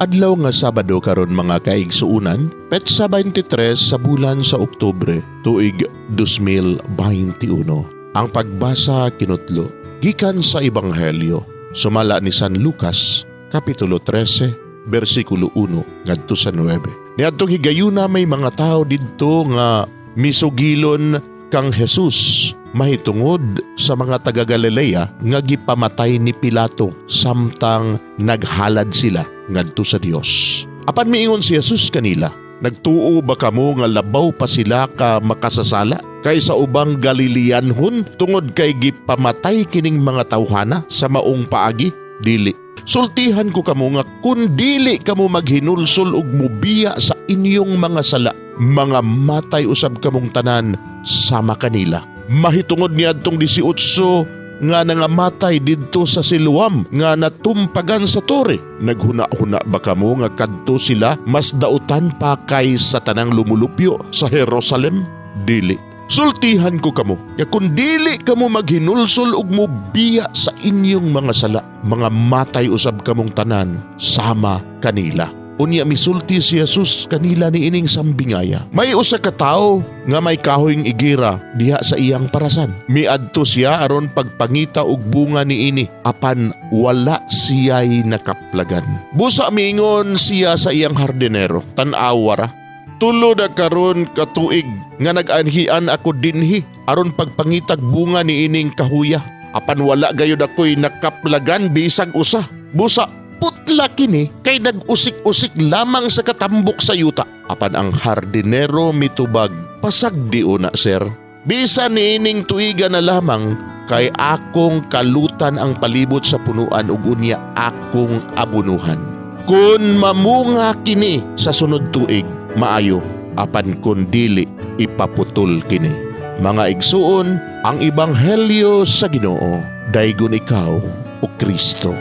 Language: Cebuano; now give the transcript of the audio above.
Adlaw nga Sabado karon, mga kaigsuunan, petsa 23 sa bulan sa Oktubre, tuig 2021. Ang pagbasa kinutlo gikan sa Ebanghelyo sumala ni San Lucas, kapitulo 13, bersikulo 1 ngadto sa 9. Niadtong higayuna, may mga tao didto nga misugilon kang Jesus mahitungod sa mga taga Galilea nga gipamatay ni Pilato samtang naghalad sila ngadto sa Dios. Apan miingon si Jesus kanila, "Nagtuo ba kamo nga labaw pa sila ka makasasala kaysa ubang Galileanhon tungod kay gipamatay kining mga tawhana sa maong paagi? Dili. Sultihan ko kamo nga kun dili kamo maghinulsol ug mubiya sa inyong mga sala, mga matay usab kamong tanan sama kanila." Mahitungod niadtong 18 nga nangamatay didto sa Siloam nga natumpagan sa tore, naghuna-huna ba kamo nga kadto sila mas dautan pa kay sa tanang lumulupyo sa Jerusalem? Dili. Sultihan ko kamo nga kun dili kamo maghinulsol ug mubiya sa inyong mga sala, mga matay usab kamong tanan sama kanila. Unya misulti si Jesus kanila niining sambingaya. May usa ka tawo nga may kahoyng igira diha sa iyang parasan. Miadto siya aron pagpangita og bunga niini, apan wala siya'y nakaplagan. Busa miingon siya sa iyang hardinero, "Tan-awa ra. 3 na karon ka tuig nga nag-anhian ako dinhi aron pagpangitag bunga niining kahuya. Apan wala gayud ako'y nakaplagan bisag usa. Busa putla kini kay nag-usik-usik lamang sa katambok sa yuta." Apan ang hardinero mitubag, "Pasagdi una, sir. Bisan niining tuiga na lamang kay akong kalutan ang palibot sa punuan ug unya akong abunuhan. Kung mamunga kini sa sunod tuig, maayo. Apan kun dili, ipaputol kini." Mga igsuon, ang ebanghelyo sa Ginoo. Daygon ikaw, o Kristo.